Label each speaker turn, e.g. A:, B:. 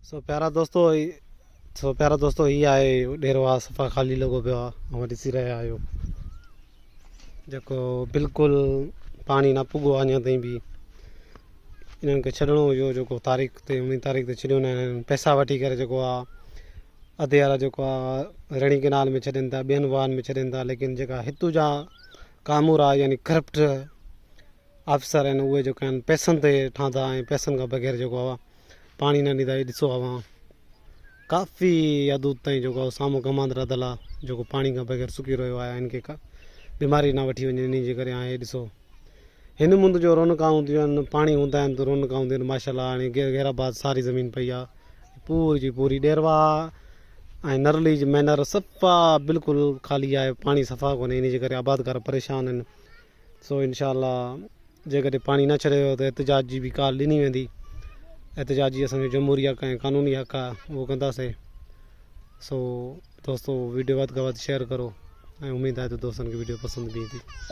A: سو پيارا دوستو سو پيارا دوستو هي آهي ڏيرو آ صفا خالي لڳو پيو آ اوهان ڏسي رهيا آهيو جيڪو بلڪل پاڻي نه پڳو آ اڃا تائين به انهن کي ڇڏڻو هيو جيڪو تاريخ تي انهي تاريخ تي ڇڏيو نه آهن پئسا وٺي ڪري جيڪو آ اڌ وارا جيڪو آ رڻي ڪينال ۾ ڇڏين ٿا ٻين واهن ۾ ڇڏين ٿا ليڪن جيڪا هتو جا ڪامورا يعني ڪرپٽ آفيسر آهن اهي جيڪو آهن پئسن تي ٺهندا ۽ پئسن کان بغير جيڪو آهي پاڻي نه ڏيندا هي ڏسو اوهان ڪافي حدود تائين جيڪو آهي سامهون ڪماند رڌل آهي جيڪو پاڻي کان بغير سڪي رهيو آهي هن کي ڪا بيماري نه وٺي وڃي انهي جي ڪري هاڻي ڏسو هن مند جو رونقا هونديون آهن پاڻي هوندا آهن ته رونقا هونديون آهن ماشاء الله هاڻي غير آباد ساري زمين پئي آهي پوري جي پوري ڏيروا ۽ نرلي جي مينر صفا بلڪل خالي آهي پاڻي صفا ڪونهي انهي جي ڪري آبادگار پريشان آهن سو انشاء الله جيڪڏهن پاڻي نه ڇڏيو ويو ته احتجاج جي به ڪال ڏني ويندي احتجاج جي اسانجو جمهوري حق ۽ قانوني حق آهي اهو ڪنداسين سو دوستو ويڊيو وڌ کان وڌ شيئر ڪرو ۽ اميد آهي ته دوستن کي ويڊيو پسند به ايندي.